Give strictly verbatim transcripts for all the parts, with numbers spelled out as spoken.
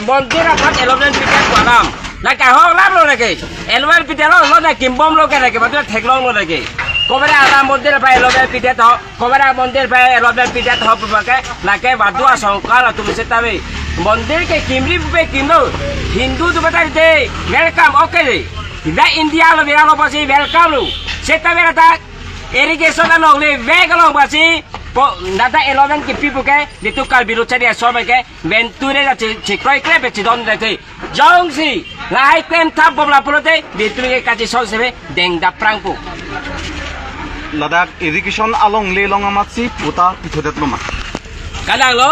Mondir aphan allotment pidet pu alam. Lake ahok alam lo lake. Allotment pidet lo, lo na kimbom lo ke lake, batu theklong lo lake. Kobare alam mondir aphan allotment pidet ho. Kobare mondir aphan allotment pidet ho pu ke. Lake batu asongkal atum setame. Mondir ke kimri pe kimlo. Hindu tu bata de. Welcome, okay de. Da India lo bira lo pasi welcome lo. Setame atak irrigation alongle vek along pasi. Po, nada allotment kipi pu ke. Nitu Karbi Lo Charli Asong ke. Venture la che, chekroi kre pe chedon de te. Jongsi lahai klem thap bom la pulote, Bitru ke kachesong sebe dengdap prangpo. Ladak irrigation alongle along amatsi patta pithudet lo ma? Kalang lo,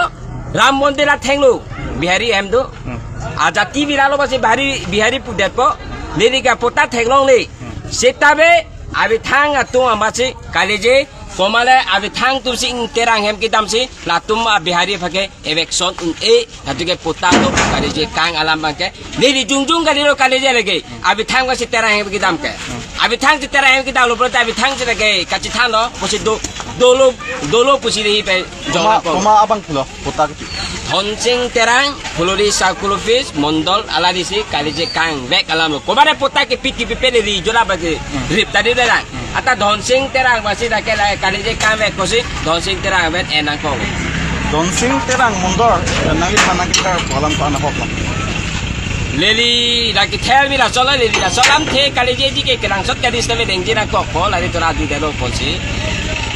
Ram Mondir athenglo, Bihari ahem do. Hmm. Ajati bira lo pasi Bihari, Bihari pudetpo, neli ke patta theklongle. Hmm. Setame, abithang atum amatsi, kalije, komale abithang atumsi Terang ahem kedamsi, latum a Bihari aphan ke eviction un-e, hatu ke patta do kalije kang alam abang ke. Neli jongjong kalilo kalije lake. Abithang ke si Terang ahem kedam ke. Abithang si Terang ahem kedam lo pulote abithang si lake kachethan lo, pusi do, dolo, dolo pusi dehi pe jong Koma, ko. Koma abang pulo, patta kipi? Dhonsing Terang, Phuluri Circle Office, Mondol, alanisi kalije kang vek alam lo. Kobare patta kipi kipi pe neli jora bagi Hmm. rip tadi de lang. Ata Dhonsing Terang pasi dak ke la kalije kang vek kosi Dhonsing Terang vet enang ko. Dhonsing Terang Mondol, nangli than nangkethek alam ko-an ahok ma? Neli dak kethek mi laso la neli laso alamthe kalije ji ke kenangsot kadi sitame dengji nangkok ko lari tora di delo kosi.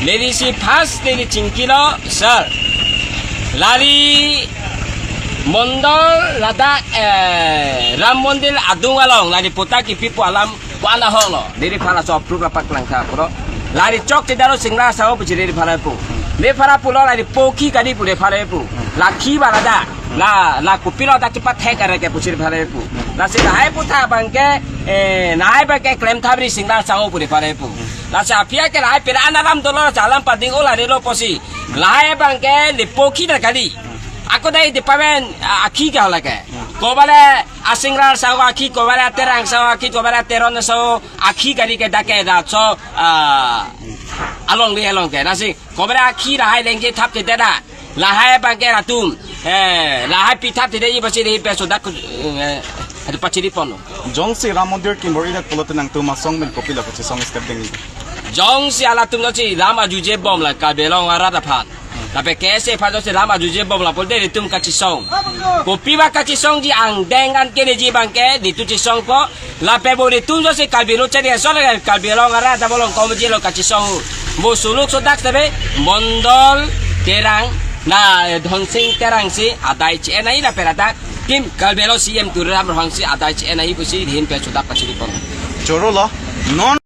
Neli si first neli chingkilo, sir. Lari Mondol ladak, eh, Ram Mondir adung along lari patta kipi pu alam ko-an ahok lo, neli phala so approve rapat langtha puro. Lari chokche daro Singlar Sao pusi neli phala pu. Neli phala pulo lari pokhi kadi pu neli phala pu. Lakhi bala da. La, la kopilo da chepathek are ke pusi neli phala pu. Lasi lahai patta abang ke, eh, lahai abang ke klem thap ri Singlar Sao pu neli phala pu. Lasi aphi ke lahai pira an alam dolo lasi alam pading o lari lo pusi. Lahai abang ke neli pokhi da kali. Ako dai department, ah, akhi ke hala ke. Kobale a Singlar Sao akhi, kobale a Terang Sao akhi, kobale a Teron Sao akhi kali ke dak ke da so, ah, alongle along ke. Lasi kobale akhi lahai lengje thap te da. Lahai abang ke latum. Eh, lahai pi thap te de pasi de pe so dak, eh, adu pachiri ponlo. Jongsi Ram Mondir kimbor-idet pulote nangtum asong pen kopilo kachesong step dengji? Jongsi alatum jongsi Ram ajuje bom la Karbi Anglong arat aphan. Lapen K S A aphan jongsi Ram ajuje bom la pulote nelitum kachesong. Kopi ba kachesongji angdeng an keneji abang ke nelitum chesongpo. Lapen bo nelitum jongsi Karbi Lo Charli Asong, Karbi Anglong arat ta bolong komji lo kachesong. Bo suluk sodak sebe Mondol Terang na, eh, Dhonsing Terang si adai che-en ai lapen ladak tim Karbi Anglong C M Tuliram Ronghang si adai che-en ai pusi ahin pen sodak pachiri pon. Choro lo. Non